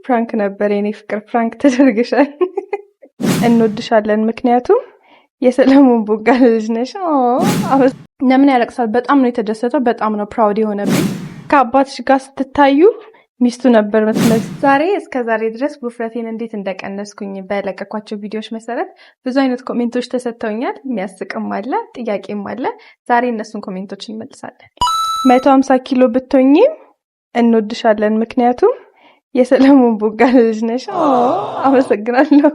Prank ነበር የኔ ፍቅር፣ prank ተደርገሻል። እንወድሻለን ምክንያቱም የሰለሞን ቦጋለ ልጅ ነሽ። ለምን ያለቅሳል? በጣም ነው የተደሰተው። በጣም ነው proud የሆነብኝ። ከአባትሽ ጋር ስትታዩ ሚስቱ ነበር ምትመስል። ዛሬ እስከ ዛሬ ድረስ ውፍረቴን እንዴት እንደቀነስኩኝ በለቀኳቸው ቪዲዮዎች መሰረት ብዙ አይነት comment ኦች ተሰጥተውኛል። የሚያስቅም አለ፣ ጥያቄም አለ። ዛሬ እነሱን comment ኦች እንመልሳለን። 150 ኪሎ ብትሆኚም እንወድሻለን ምክንያቱም የሰለሞን ቦጋለ ልጅ ነሽ። አመሰግናለሁ።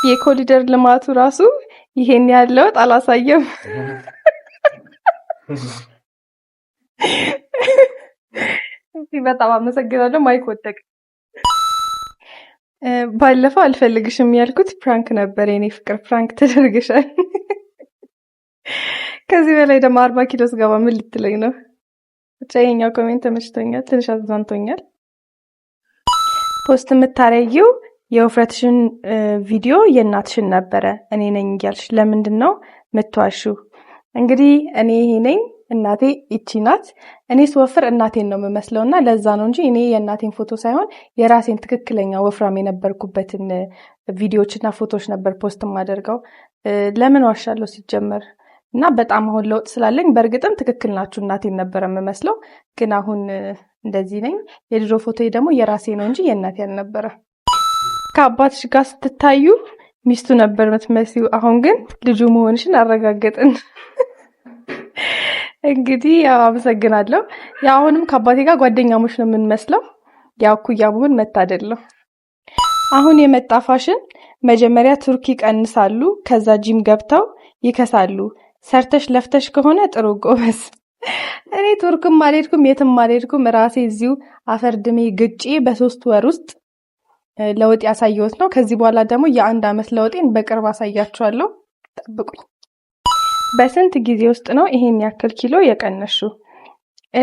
የኮሪደር ልማቱ ራሱ ይሄን ያህል ለውጥ አላሳየም። በጣም አመሰግናለሁ። Mic ወደቀ። ባለፈው አልፈልግሽም ያልኩት prank ነበር የኔ ፍቅር፣ prank ተደርገሻል። ከዚህ በላይ ደግሞ 40 ኪሎ ስገባ ምን ልትለኝ ነው? ብቻ ይሄኛው comment ተመችቶኛል፣ ትንሽ አዝናንቶኛል። Post የምታረጊው የውፍረትሽን ቪዲዮ የእናትሽን ነበረ እኔ ነኝ እያልሽ ለምንድን ነው ምትዋሹ? እንግዲህ እኔ ይሄ ነኝ፣ እናቴ ይቺ ናት። እኔ ስወፍር እናቴን ነው የምመስለው እና ለዛ ነው እንጂ እኔ የእናቴን ፎቶ ሳይሆን የራሴን ትክክለኛ ወፍራም የነበርኩበትን ቪዲዮዎች እና ፎቶዎች ነበር post የማደርገው። ለምን ዋሻለሁ ሲጀመር? እና በጣም አሁን ለውጥ ስላለኝ በእርግጥም ትክክል ናችሁ፣ እናቴን ነበር የምመስለው፣ ግን አሁን እንደዚህ ነኝ። የድሮ ፎቶ ደግሞ የራሴ ነው እንጂ የእናቴ አልነበረ። ከአባትሽ ጋር ስትታዩ ሚስቱ ነበር የምትመስዪው፣ አሁን ግን ልጁ መሆንሽን አረጋገጥን። እንግዲህ ያው አመሰግናለሁ። ያው አሁንም ከአባቴ ጋር ጓደኛሞች ነው የምንመስለው። ያው እኩያ መሆን መታደል ነው። አሁን የመጣ ፋሽን መጀመሪያ ቱርክ ይቀንሳሉ፣ ከዛ ጂም ገብተው ይከሳሉ። ሰርተሽ ለፍተሽ ከሆነ ጥሩ ጎበዝ። እኔ ቱርክም አልሄድኩም የትም አልሄድኩም፣ ራሴ እዚሁ አፈር ድሜ ግጬ በ3 ወር ውስጥ ለውጥ ያሳየሁት ነው። ከዚህ በኋላ ደግሞ የአንድ አመት ለውጤን በቅርብ አሳያችኋለሁ። ጠብቁኝ። በስንት ጊዜ ውስጥ ነው ይሄን ያክል ኪሎ የቀነስሽው?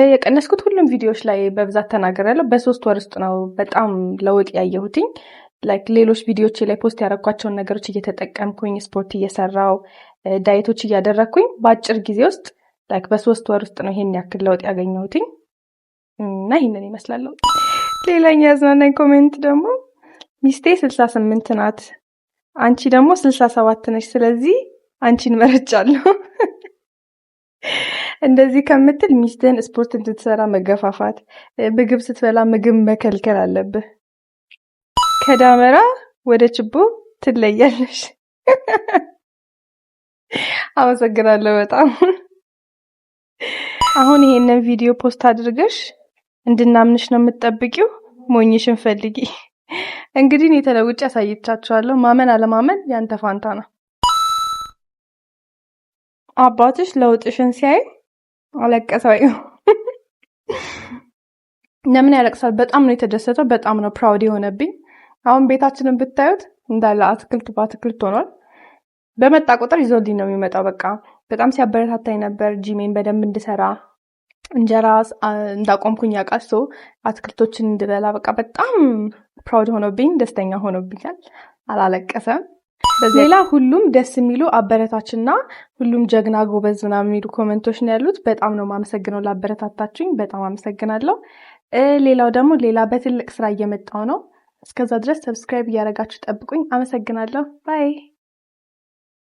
የቀነስኩት ሁሉም ቪዲዮዎች ላይ በብዛት ተናግሬያለሁ። በ3 ወር ውስጥ ነው በጣም ለውጥ ያየሁትኝ። Like ሌሎች ቪዲዮዎች ላይ post ያደረኳቸውን ነገሮች እየተጠቀምኩኝ ስፖርት እየሰራው diet ኦች እያደረኩኝ በአጭር ጊዜ ውስጥ like በ3 ወር ውስጥ ነው ይሄን ያክል ለውጥ ያገኘሁትኝ እና ይሄንን ይመስላል። ሌላኛው ያዝናናኝ comment ደግሞ ሚስቴ 68 ናት፣ አንቺ ደግሞ 67 ነሽ፣ ስለዚህ አንቺን መርጫለሁ። እንደዚህ ከምትል ሚስትህን ስፖርት እንድትሰራ መገፋፋት፣ ምግብ ስትበላ ምግብ መከልከል አለብህ። ከዳመራ ወደ ችቦ ትለያለሽ። አመሰግናለሁ በጣም። አሁን ይሄንን ቪዲዮ post አድርገሽ እንድናምንሽ ነው የምትጠብቂው? ሞኝሽን ፈልጊ። እንግዲህ እኔ ተለውጬ አሳይቻችኋለሁ። ማመን አለማመን ያንተ ፋንታ ነው። አባትሽ ለውጥሽን ሲያይ አለቀሰ ወይ? ለምን ያለቅሳል? በጣም ነው የተደሰተው። በጣም ነው proud የሆነብኝ። አሁን ቤታችንን ብታዩት እንዳለ አትክልት በአትክልት ሆኗል። በመጣ ቁጥር ይዞልኝ ነው የሚመጣው። በቃ በጣም ሲያበረታታኝ ነበር፣ ጂሜን በደንብ እንድሰራ፣ እንጀራ እንዳቆምኩኝ ያውቃል። So አትክልቶችን እንድበላ በቃ በጣም proud ሆኖብኝ ደስተኛ ሆኖብኛል። አላለቀሰም። ሌላ ሁሉም ደስ የሚሉ አበረታችና ሁሉም ጀግና ጎበዝ ምናምን የሚሉ comment ኦች ነው ያሉት። በጣም ነው የማመሰግነው ላበረታታችሁኝ፣ በጣም አመሰግናለሁ። ሌላው ደግሞ ሌላ በትልቅ ስራ እየመጣው ነው። እስከዛ ድረስ subscribe እያደረጋችሁ ጠብቁኝ። አመሰግናለሁ። Bye።